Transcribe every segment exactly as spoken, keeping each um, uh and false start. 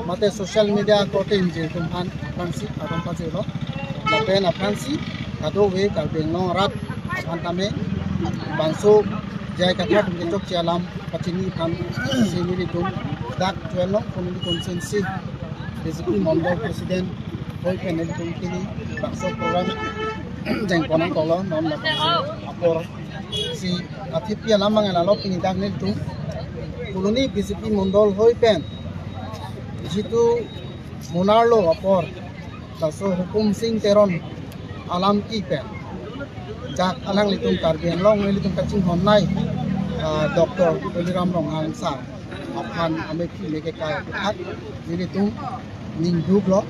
mate social media korte ingjir atum aphan aphrangsi kardom pajirlo. Lapen aphrangsi kadokave Karbi Anglong arat aphan tame bangso J I Kathar atum kechokche alam pachini aphan si nelitum dak twelve nong Phuloni constituency B J P mondol president hoi pen nelitum pini bangso program jeng pon nangkoklo. Non lapen apor si athe pi alam abang lalo, pini dak nelitum Phuloni B J P mondol hoi pen jitu monarlo apor, laso Hukum Sing Teron alam ki pen dak alanglitum Karbi Anglong nelitum kachinghon nai, ah, Doctor Tuliram Ronghang sir aphan amephi meke kai aphuthak nelitum ning duklo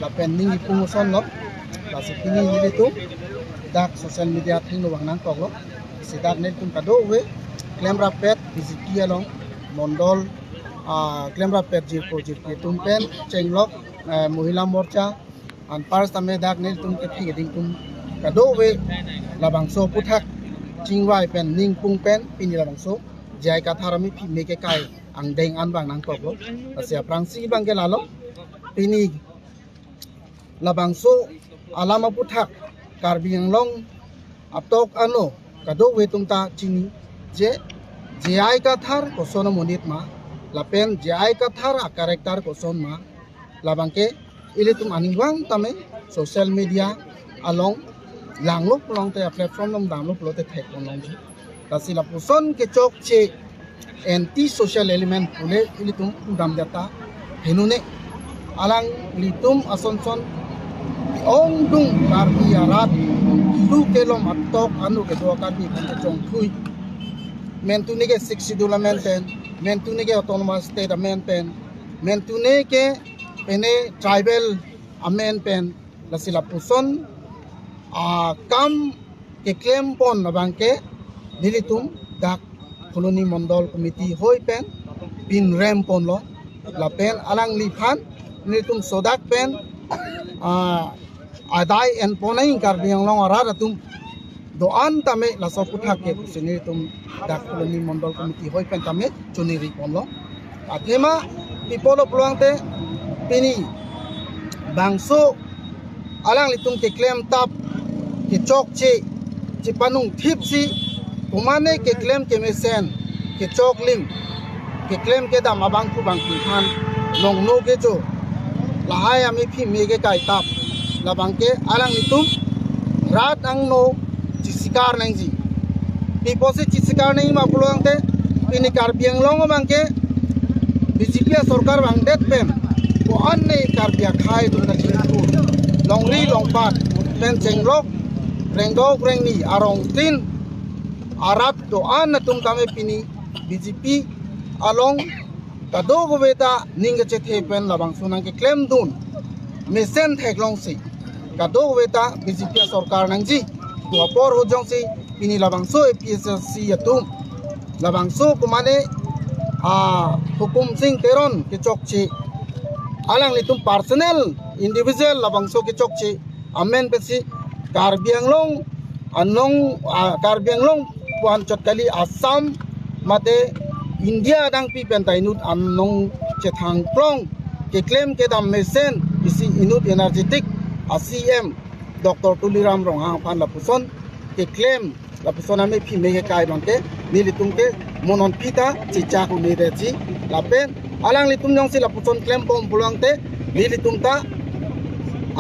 lapen ning ipung osonlo. Lasi pini nelitum dak social media athengno vang nangkoklo. Si dak nelitum kadokave klemrap pet B J P along mondol, ah, klemrap pet jirpo jirpi atum pen chenglok, eh, Mohila Morcha anpar tame dak nelitum kethe keding atum kadokave labangso aphuthak chingvai pen ningpung pen pini labangso J I Kathar amephi meke kai angdeng an vang nangkoklo. Lasi aphrangsi abangke lalo, pini labangso alam aphuthak Karbi Anglong atok ano kadokave atum ta chini je J I Kathar koson amonit ma lapen J I Kathar a-character koson ma, labangke ilitum aning vang tame social media along langlo pulote, a-platform along damlo pulote thekpon longji. Lasi lapuson kechokche anti social element pule ilitum pudam data henune, alanglitum asonson ongdung Karbi arat, lu kelom atok ano kedo Karbi aphan kechongthui. Mentune ke Sixth Schedule amen pen, mentune ke Autonomous State amen pen, mentune ke pene tribal amen pen, lasi lapuson akam keklem pon abangke nelitum dak Phuloni Mondol Committee hoi pen pinrem ponlo. Lapen alangliphan nelitum sodak pen, ah, adai en pon nang Karbi Anglong arat atum do-an tame laso aphuthak ke pusi nelitum dak Phuloni Mondol Committee hoi pen tame choningri ponlo. Athema pi apotlo pulote pini bangso alanglitum keklem tap kechokche chepanung thipsi komane keklem kemesen kechoklim keklem kedam abangphu bangphi aphan nongno kecho lahai amephi meke kai tap labangke alanglitum rat angno chisikar nangji. Pi apotsi chisikar nangji ma pulote pini Karbi Anglong abangke B J P asorkar vangdet pen ko-an ne Karbi akhei atum kachingthur, longri longpat pen chenglok rengdok rengni arongtin arat do-an atum tame pini B J P along kadokave ta ning kachethe pen labangso nangkeklemdun mesen theklongsi kadokave ta B J P asorkar nangji. Pu apor ahut jongsi pini labangso A P H L C atum labangso komane, ah, Hukum Sing Teron kechokche, alanglitum personal individual labangso kechokche amen pensi Karbi Anglong anong, ah, Karbi Anglong puan chot kali, Assam mate India adangpi pen ta inut anong chethang plong keklem kedam mesen isi inut energetic a C M Doctor Tuliram Ronghang aphan lapuson keklem lapuson amephi meke kai abangke nelitum ke monon pita chichak un-edetji. Lapen alanglitum jongsi lapuson klem bom pulote nelitum ta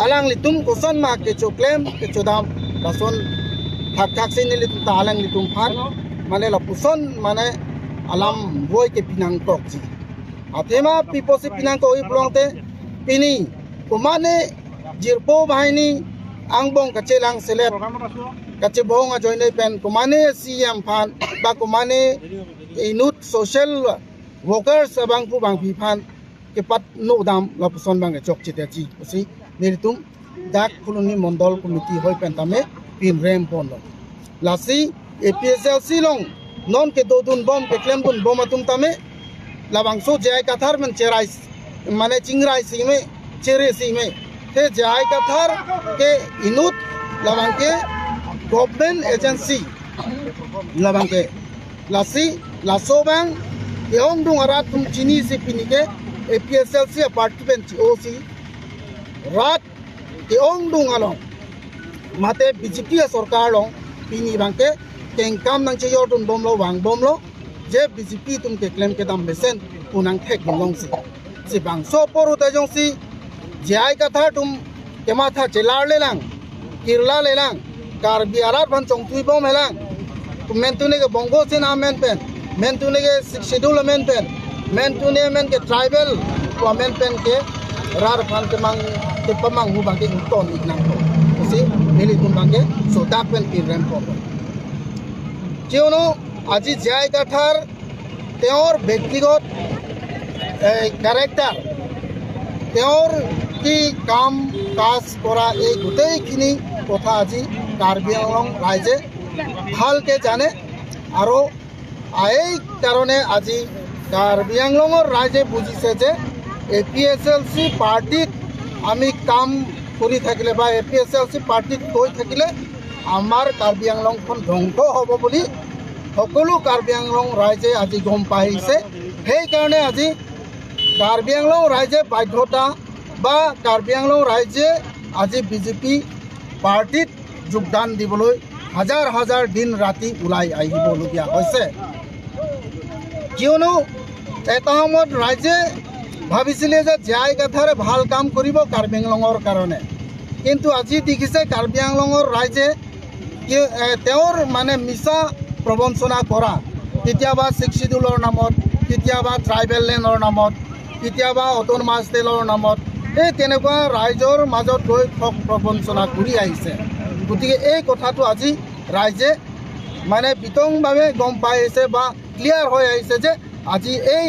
alanglitum koson ma kechoklem kechodam lason thakthak si nelitum ta alanglitum aphan mane lapuson mane alam boi kepi nangkokji. Athema pi apotsi pi nangkokji pulote pini komane jirpo banghini angbong kachelang selet kachebong ajoine pen komane C M aphan ba komane inut social workers abangphu bangphi aphan kepatnodam lapuson abang kechokche detji pusi nelitum dak Phuloni Mondol Committee hoi pen tame pinrem ponlo. Lasi A P H L C along non kedodun bom keklemdun bom atum tame labangso J I Kathar men cherai mane chingrai si me, chere si me. Te J I Kathar ke inut labangke government agency labangke. Lasi laso abang ke-ongdung arat atum chinisi pini ke APHLC aparty pen chi-osi rat ke-ongdung along mate BJP asorkar along pini abangke kengkam nangchejordun bomlo, vang bomlo, je BJP atum keklem kedam mesen pu nangthekdun longsi. Si bangso apor ahut ta jongsi J I Kathar atum kematha chelarlelang, kirlalelang, Karbi arat aphan chongthui bomhelang, mentune ke Bongo Sena amen pen, mentune ke Sixth Schedule amen pen, mentune amen ke tribal amen pen ke rat aphan kemang, kepamanghu abangke ington-ik nangkok pusi nelitum abangke sodak pen pirrem po. Kiyono aji J I Kathar, তেওঁৰ ব্যক্তিগত, এ, কেৰেক্টাৰ, তেওঁৰ কি কাম কাজ কৰা, এই গোটেইখিনি কথা আজি কাৰ্বি আংলং ৰাইজে ভালকে জানে। আৰু এই কাৰণে আজি কাৰ্বি আংলঙৰ ৰাইজে বুজিছে যে APHLC পাৰ্টিত আমি কাম কৰি থাকিলে বা APHLC পাৰ্টিত গৈ থাকিলে আমাৰ কাৰ্বি আংলংখন ধ্বংস হ'ব বুলি সকলো কাৰ্বি আংলং ৰাইজে আজি গম পাই আহিছে। সেইকাৰণে আজি কাৰ্বি আংলং ৰাইজে বাধ্যতা বা কাৰ্বি আংলং ৰাইজে আজি BJP পাৰ্টিত যোগদান দিবলৈ হাজাৰ হাজাৰ দিন ৰাতি ওলাই আহিবলগীয়া হৈছে। কিয়নো এটা সময়ত ৰাইজে ভাবিছিলে যে J I Kathar-এ ভাল কাম কৰিব কাৰ্বি আংলঙৰ কাৰণে, কিন্তু আজি দেখিছে কাৰ্বি আংলঙৰ ৰাইজে কি, এ, তেওঁৰ মানে মিছা প্ৰবঞ্চনা কৰা, কেতিয়াবা Sixth Schedule-ৰ নামত, কেতিয়াবা ট্ৰাইবেল লেণ্ডৰ নামত, কেতিয়াবা অট'নমাছ ষ্টেটৰ নামত, এই তেনেকুৱা ৰাইজৰ মাজত গৈ ঠগ প্ৰবঞ্চনা কৰি আহিছে। গতিকে এই কথাটো আজি ৰাইজে মানে বিতংভাৱে গম পাই আহিছে বা ক্লিয়াৰ হৈ আহিছে যে আজি এই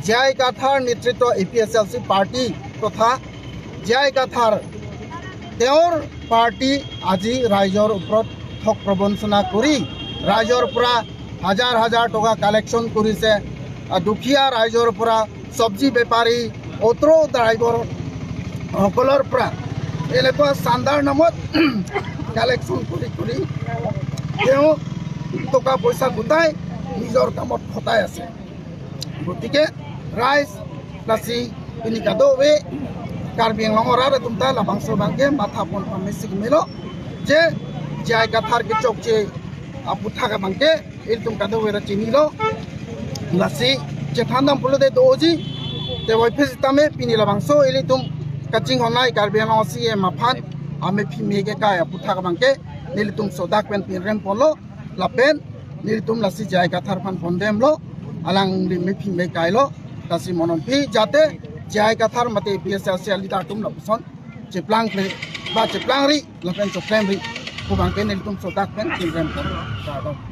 J I Kathar নেতৃত্ব APHLC পাৰ্টি তথা J I Kathar তেওঁৰ পাৰ্টি আজি ৰাইজৰ ওপৰত ঠগ প্ৰবঞ্চনা কৰি ৰাইজৰ পৰা হাজাৰ হাজাৰ টকা কালেকশ্যন কৰিছে। আ, দুখীয়া ৰাইজৰ পৰা, চব্জি বেপাৰী, অটো ড্ৰাইভাৰ সকলৰ পৰা এনেকুৱা চান্দাৰ নামত কালেকশ্যন কৰি কৰি তেওঁ টকা পইচা গোটাই নিজৰ কামত খটাই আছে। গতিকে ৰাইজ lasi pini kadokave Karbi Anglong arat atum ta labangso abangke matha pon pamesik melo je J I Kathar kechokche aputhak abangke ilitum kadokave ra chinilo. Lasi chethan dam pulote doji, te wai phis tame pini labangso ilitum kachinghon-ai Karbi Anglong CEM aphan amephime kekai aputhak abangke nelitum sodak pen pirrem ponlo. Lapen nelitum lasi J I Kathar aphan pondemlo, alangli mephime kailo, lasi mo non aphi jate J I Kathar mate APHLC a-leader atum lapuson cheplangkle ba cheplangri lapen choklemri pu abangke nelitum sodak pen pirrem ponlo. Kardom.